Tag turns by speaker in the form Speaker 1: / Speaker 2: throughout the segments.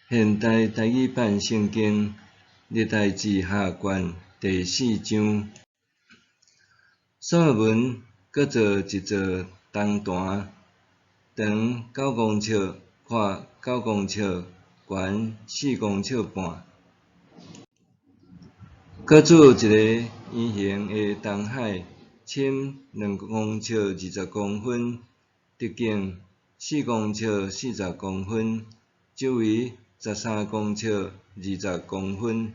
Speaker 1: 现代台语版圣经历代志下卷第四章。所罗门阁造一座铜坛，长九公尺，宽九公尺，悬四公尺半。阁铸一个圆形的铜海，深2公尺20公分，直径4公尺40公分，周围13公尺20公分。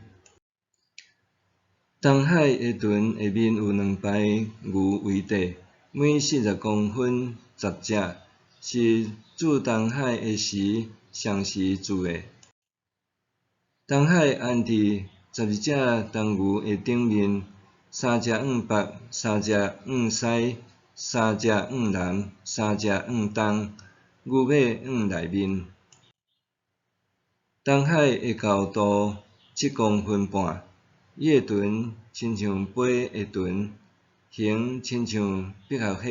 Speaker 1: 铜海的船下面有两排牛围地，每40公分十只，是铸铜海的时同时铸的。铜海安伫12只铜牛的顶面，三只向北，三只向西，三只向南，三只向东，牛尾向内面。铜海的厚度7公分半，伊的船亲像杯的船，形亲像百合花，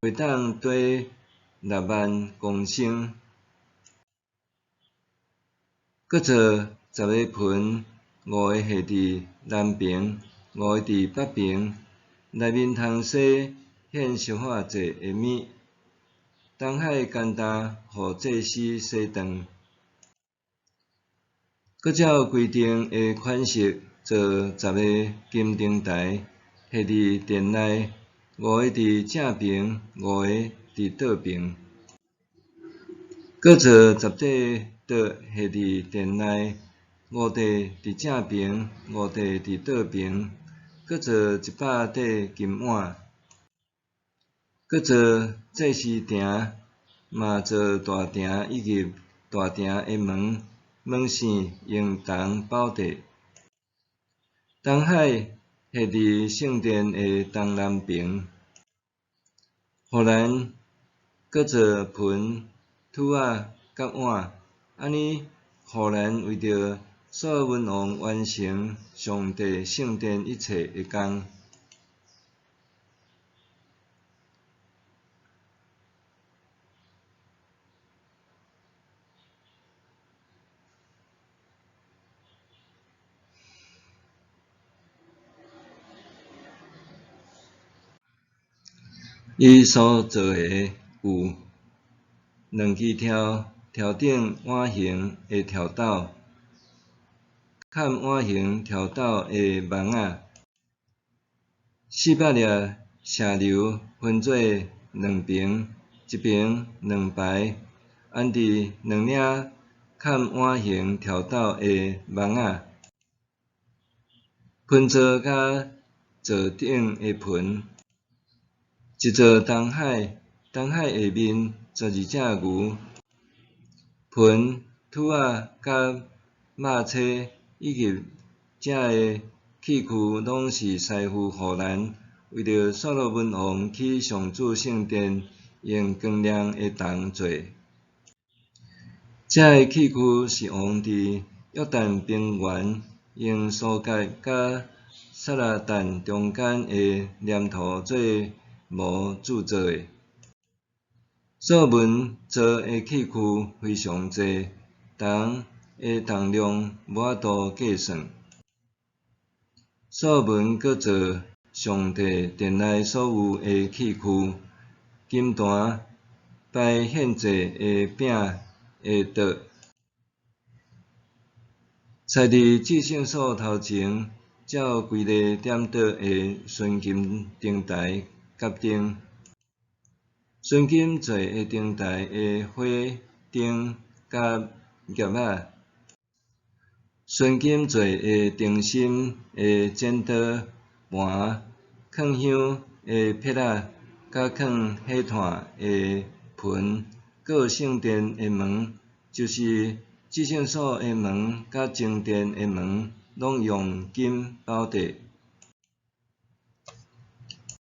Speaker 1: 会当载6万公升。阁造10个盆，五个下伫南爿，五个伫北爿，内面通洗献烧火祭的物。铜海简单，予祭司洗顿。阁照规定的款式做十个金灯台，下伫殿内，五个伫正爿，五个伫倒爿。阁做十块桌下伫殿内，五块伫正爿，五块伫倒爿。阁做100块金碗。阁做祭司埕，嘛做大埕以及大埕的门。门扇用铜包地。铜海下伫圣殿的东南爿。予咱阁做盆、殕仔佮碗，按呢，予咱为著所罗门王完成上帝圣殿一切的工。伊所做的有两支柱，柱顶碗形的柱斗，嵌碗形柱斗的网仔，400粒石榴分做两爿，一爿两排，安置两领嵌碗形柱斗的网仔，盆座佮座顶的盆。一座铜海，铜海下面12只牛，盆、殕仔佮肉叉以及这个器具，拢是师傅予咱为著所罗门王起上主圣殿用光亮的铜做。这个器具是王伫约旦平原用苏割佮撒拉但中间的黏土做模铸造的。所罗门做的器具非常济，铜的重量无法度计算。所罗门阁做上帝殿内所有的器具，金坛、摆献祭的饼的桌，塞伫至圣所头前，照规例点桌的纯金灯台佮灯，纯金做的灯台的火灯佮叶仔，纯金做的灯芯的剪刀盘，囥香的撇仔佮囥火炭的盆，阁有圣殿的门，就是至圣所的门佮正殿的门，拢用金包地。